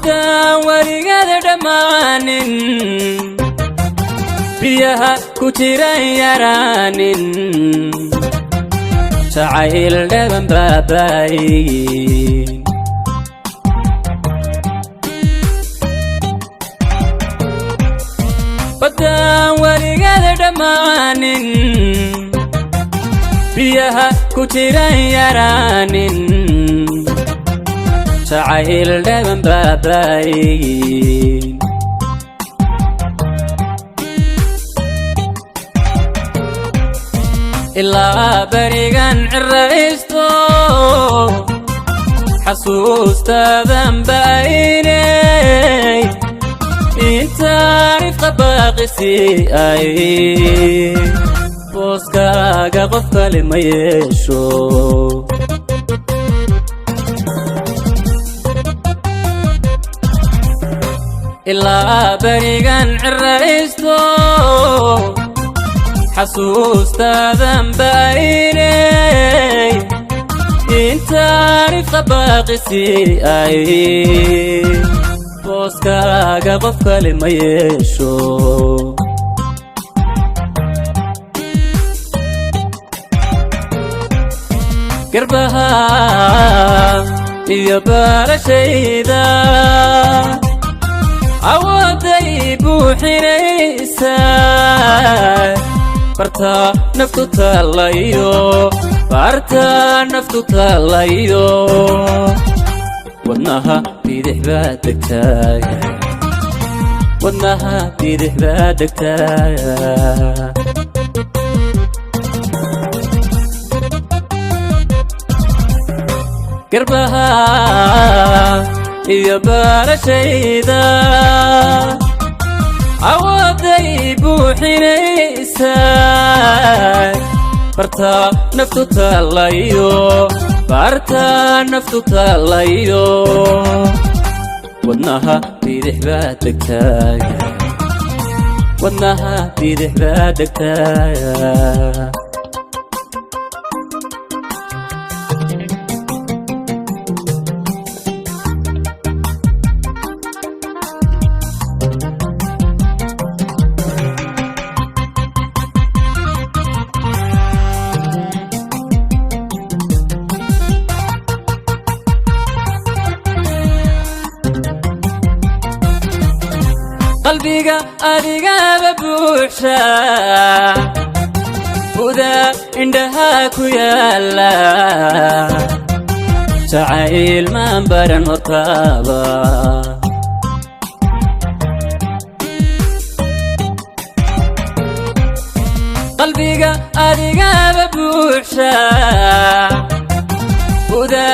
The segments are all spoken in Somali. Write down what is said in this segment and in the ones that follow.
Baddaan weligeeda dhammaanin, biyaha ku jiran yaraanin, jacayl dhaban baabaayin. Baddaan weligeeda dhammaanin, biyaha ku jiran yaraanin, jacayl dhaban baabaayin. Ilaa berigan ciraysto, xasuustaadan ba'aynay, intaan ifqa baaqisi ay, booskaaga qof kale ma yeesho. Ilaa berigan ciraysto, xasuustaadan ba'aynay, intaan ifqa baaqisi ay, booskaaga qof kale ma yeesho. Garbaha iyo baalashayda awooday buuxinaysaa, barta naftu taalayo, barta naftu taalayo, wadnaha bidix baa degtaaya, wadnaha bidix baa degtaaya. Garbaha iyo baalashayda awooday buuxinaysaa, barta naftu taalayo, barta naftu taalayo, wadnaha bidix baa degtaaya, wadnaha bidix baa degtaaya. Qalbiga adigaba buuxsha, buda indhaha ku yaala, jacayl maan baran hortaaba. Qalbiga adigaba buuxsha, buda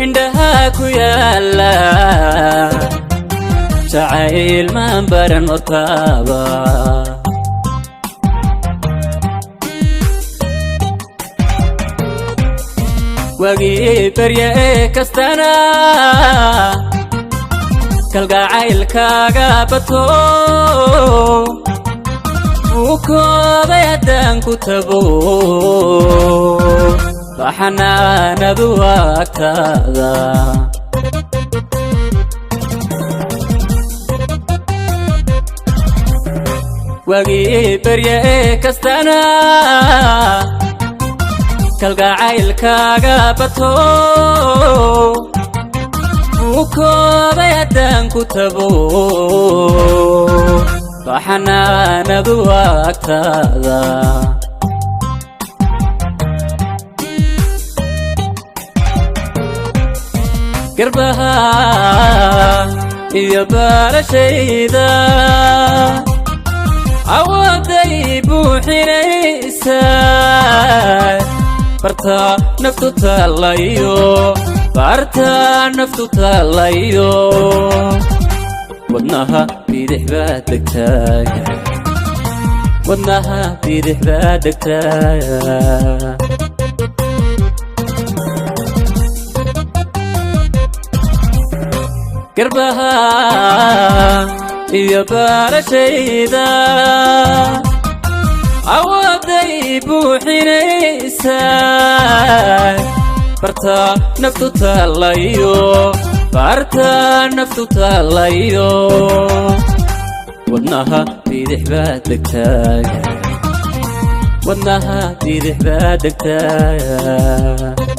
indhaha ku yaala, jacayl maan baran hortaaba. Wagii barya ee kastana kalgacaylkaaga bato, wuu kooday haddaan ku tabo, baxanaanadu agtaada. Wagii barya ee kastana kalgacaylkaaga bato, wuu kooday haddaan ku tabo, baxanaanadu agtaada. Garbaha iyo baalashayda awooday buuxinaysaa, barta naftu taalayo, barta naftu taalayo, wadnaha bidix baa degtaaya, wadnaha bidix baa degtaaya. Garbaha iyo baalashayda awooday buuxinaysaa, barta naftu taalayo, Baarta naftu taalayo, wadnaha bidix baad degtaaya, wadnaha bidix baad degtaaya.